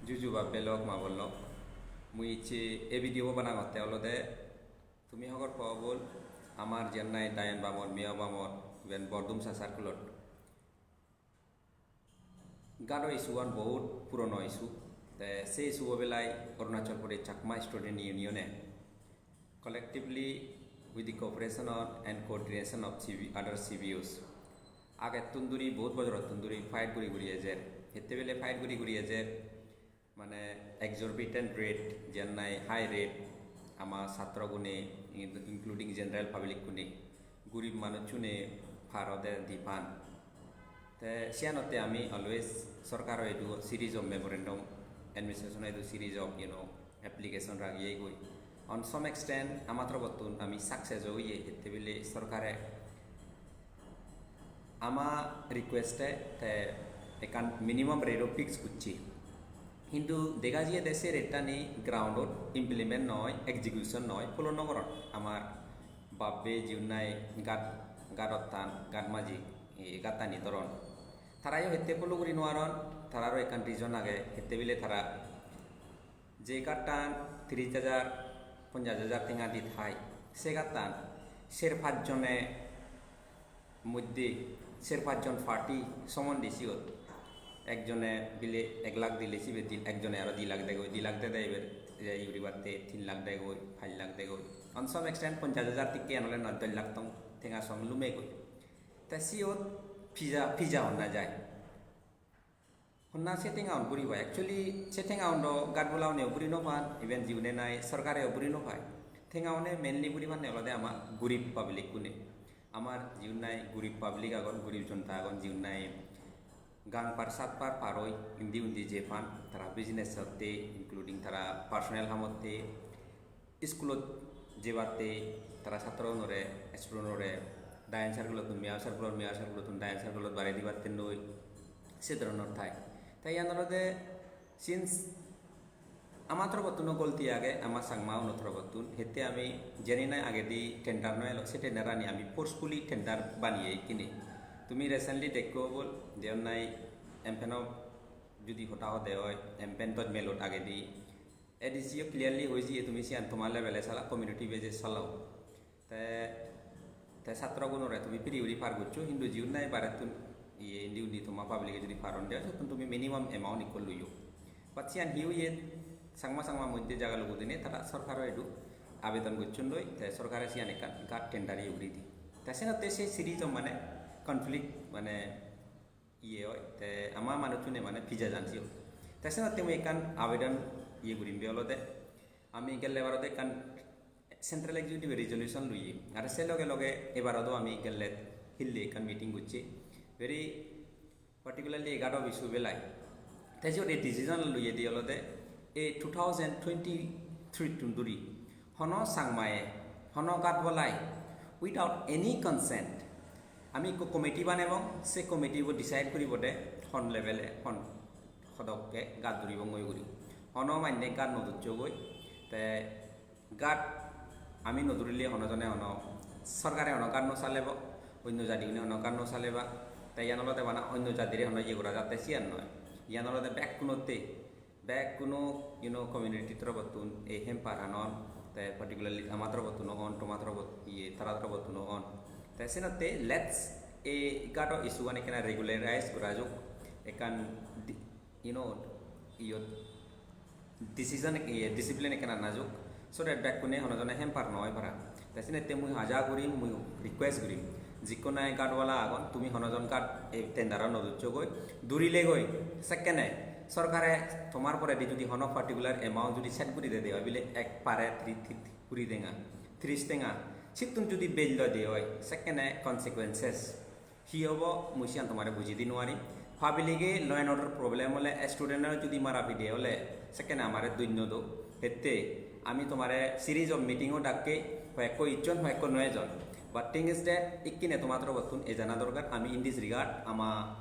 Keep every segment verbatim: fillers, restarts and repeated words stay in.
Juju babbe lok, ma bon lok. Mui icche ei video bo banangotte olode tumi hobor pao bol, amar jiyan nahi Dayan Bamor, Miao Bamor, iben Bordumsa circle-ot. Gado issue an bahut purono issue. Te se issue bo belai Arunachal Pradesh Chakma Student Union e collectively with the cooperation of and coordination of C B, other C B Us, agettun duri, bahut bojorottun duri fight guri guri ejer. Hette bele fight guri guri ejer, mane exorbitant rate, jiyan nahi high rate, ama satro gune, in-, including general public gune, gurib manuchune par ode di pan. Te siyanotte ami always sorkaro idu series of memorandum, administration idu series of, you know, application ragiyegoi. On some extent ama torobottun ami success oye, hette bile sorkare ama request-e te ekkan minimum rate-o fix gocche. Hintu dega jiyede se rate-ani ground-ot implement noi, execution noi, follow no goron. Amar babbe jiun nahi ghat, ghatottan, ghat maji, e, ghattani doron. Tarayo hette follow guri no aron, tararo ekkan reason age, hette bile tara je ghattan tiris hajar, ponjash hajar tenga di thai, se ghattan ser pajjone moddhe ser pajjon party somon di siyot. Ekjone bile ek lakh dile sibe di, ekjone aro di lakh degoi, di lakh dede ibe, e, uribatte tin lakh degoi, pach lakh degoi. On some extent ponjash hajar tikke an ole noi dosh lakh tong tenga song lumegoi. Te siyot pija, pija honna jai. Honna se tenga un guribo? Actually, se tenga un do ghat bola une guri no pan, even jiune nahi sorkare guri no pai. Tenga une mainly guri panne olode ama gurib public une. Amar jiun nahi gurib public agon, gurib jonta agon, jiun nahi gang par sat par par oi, indi undi je pan, tara business otte, including tara personal hamotte, school-ot jebatte, tara satro unore, student unore, Dayan circle-ottun Miao circle-ot, Miao circle-ottun Dayan circle-ot barei dibatte noi, se dhoronor thai. Te iyan olode since ama torobottun o golti age, ama Changma uno torobottun, hette ami jeni nahi agedi tender no elo, se tender ani ami forcefully tender baniye ikkine. Tumi recently dekko bol, jiyan nahi M P N o judi hoda hode oi, M P N doj melot agedi, A D C o clearly hoi jiye tumi siyan toma level-e sala, community base-e salo. Te, te satro gunore tumi free guri par goccho, hintu jiun nahi barettun iye indi undi toma public-e judi paron de, settun tumi minimum amount ikko loyo. But siyan hi oye, Changma Changma moddhe jaga logo dine tara sorkaro idu abedon gocchon doi, te sorkare siyan ekkan ghat tender iye guri di. Te senotte se series of mane conflict mane iye oi, te ama manuchune mane pija jan siyot. Te senotte mui ekkan abedon iye gurim be olode, ami gelle barot ekkan Central Executive resolution loye. Ar se loge loge ebarot o ami gelle hille ekkan meeting gocche. Very particularly Egado issue belai. Te siyot ei decision loye di olode ei two thousand twenty-three tun duri hono Changmaye, hono ghat bolai without any consent ami ekko committee banebong, se committee bo decide guribode hon level-e, hon hodokke ghat duribongoi guri. Hono manye ghat no ducchogoi, te ghat ami no durile hono jone hono sorkare hono ghat no salebo, onno jadigune hono ghat no saleba, te iyan olode bana onno jadire hono iye gora jatte siyan noi. Iyan olode bekkunotte, bekkuno, you know, community torobottun ei hamper anon, te particularly ama torobottun o on, toma torobot, iye, tara torobottun o on. Te senotte let's ei ghato issue-an ekkena regularize gora jok, ekkan di-, you know, iyot decision, iye, discipline ekkan ana jok, so that bekkune hono jone hamper no oi para. Te senotte mui aja gurim, mui request gurim, jikko nahi ghatwala agon, tumi hono jon ghat ei tender-o no ducchogoi, durilegoi, sekkene sorkare tomar poredi judi hono particular amount judi set guri dede oi bile ek pare tri-, tri-, tri-, kuri tenga, tris tenga, sittun judi bej loi de oi, sekkene consequences hi obo, mui siyan tomare bujei di nw parim. Public-e law and order problem ole, student-ore judi mara pide ole, sekkene amare dui nw do. Hette ami tomare series of meeting-o dakke, hoyekko ijjon, hoyekko no ejon. But thing is that, ikkine toma torobottun ejana dorkar, ami in this regard, ama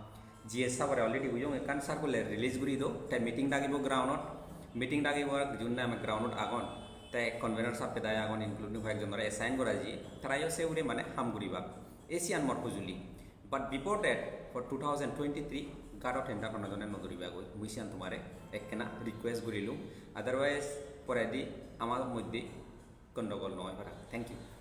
G S sabore already hoyong, ekkan circular release guri do, te meeting dagibo ground-ot, meeting dagibo jiyun nahi ama ground-ot agon, te convener sabbe dai agon, including hoyekjonore assign gora jiye, tarayo se hure mane ham guribak. Ei siyan mor hujuli. But before that, for two thousand twenty-three, ghato tender hono jone no duribagoi, mui siyan tomare Ekkena request gurilung, otherwise poredi amar moddhe gondogol noi para. Thank you.